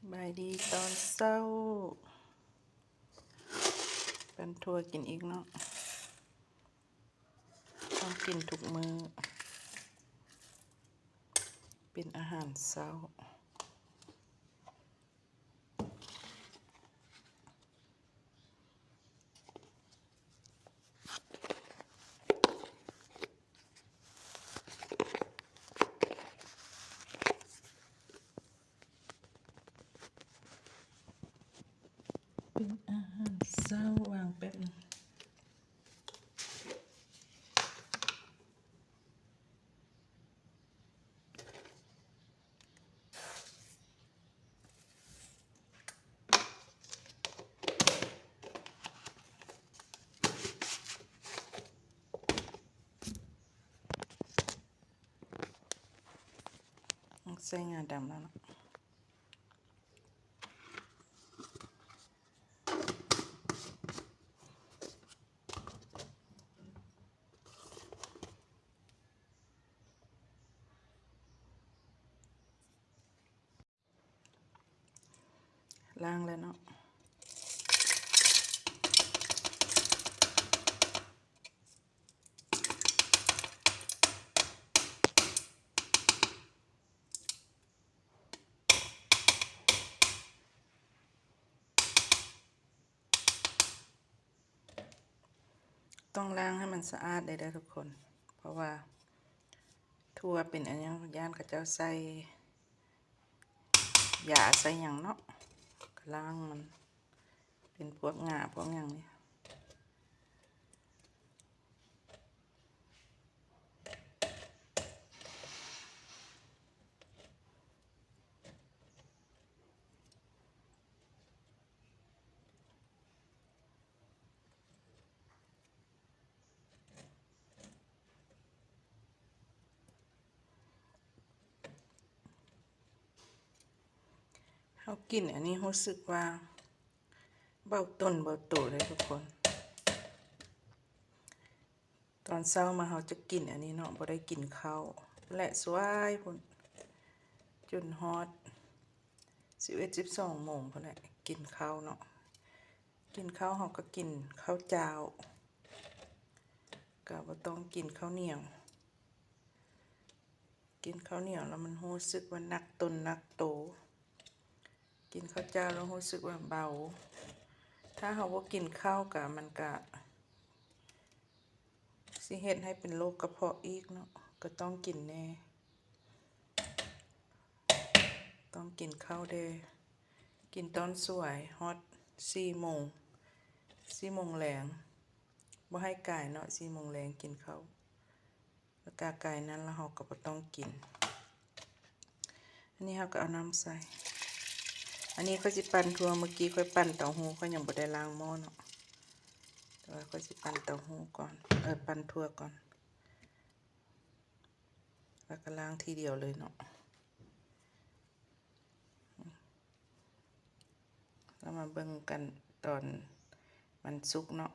ສະບາຍດີຕອນເຊົ້າ ປັ້ນຖົ່ວກິນອີກເນາະ ຕ້ອງກິນທຸກມື້ ເປັນອາຫານເຊົ້າ. ເປັນອາຫານເຊົ້າ ວາງແປັບໜຶ່ງ. ໃສ່ງາດຳແລ້ວເນາະ. ລ້າງແລ້ວເນາະ. ຕ້ອງລ້າງໃຫ້ມັນສະອາດເດີທຸກຄົນ ເພາະວ່າຖົ່ວເປັນອັນຫຍັງ ຢ້ານເຂົາເຈົ້າໃສ່ຢາໃສ່ຫຍັງເນາະ ກໍລ້າງມັນ ເປັນພວກງາພວກຫຍັງນີ້. ເຮົາກິນອັນນີ້ຮູ້ສຶກວ່າເບົາຕົນເບົາໂຕເດ້ທຸກຄົນ. ຕອນເຊົ້າມາເຮົາຈະກິນອັນນີ້ເນາະ ບໍ່ໄດ້ກິນເຂົ້າ ແລະ ສວາຍພຸ້ນ ຈົນຮອດສິບເອັດ ສິບສອງໂມງພຸ້ນແຫຼະ ກິນເຂົ້າເນາະ. ກິນເຂົ້າເຮົາກໍກິນເຂົ້າຈ້າວ ກໍບໍ່ຕ້ອງກິນເຂົ້າໜຽວ. ກິນເຂົ້າໜຽວແລ້ວມັນຮູ້ສຶກວ່າໜັກຕົນໜັກໂຕ ກິນເຂົ້າຈ້າວແລ້ວຮູ້ສຶກວ່າເບົາ. ຖ້າເຮົາບໍ່ກິນເຂົ້າກະ ມັນກະຊິເຮັດໃຫ້ເປັນໂລກກະເພາະອີກເນາະ ກໍຕ້ອງກິນແດ່ ຕ້ອງກິນເຂົ້າແດ່. ກິນຕອນສວາຍຮອດສີ່ໂມງ ສີ່ໂມງແລງ ບໍ່ໃຫ້ກາຍເນາະ ສີ່ໂມງແລງກິນເຂົ້າ. ແລ້ວກະກາຍນັ້ນແລ້ວເຮົາກໍບໍ່ຕ້ອງກິນ. ອັນນີ້ເຮົາກໍເອົານ້ຳໃສ່. ອັນນີ້ຂ້ອຍຊິປັ່ນຖົ່ວ ເມື່ອກີ້ຂ້ອຍປັ່ນເຕົ້າຫູ້ ຂ້ອຍຍັງບໍ່ໄດ້ລ້າງໝໍ້ເນາະ ແຕ່ວ່າຂ້ອຍຊິປັ່ນເຕົ້າຫູ້ກ່ອນ ເອີ ປັ່ນຖົ່ວກ່ອນ ແລ້ວກໍລ້າງທີດຽວເລີຍເນາະ. ເຮົາມາເບິ່ງກັນຕອນມັນສຸກເນາະ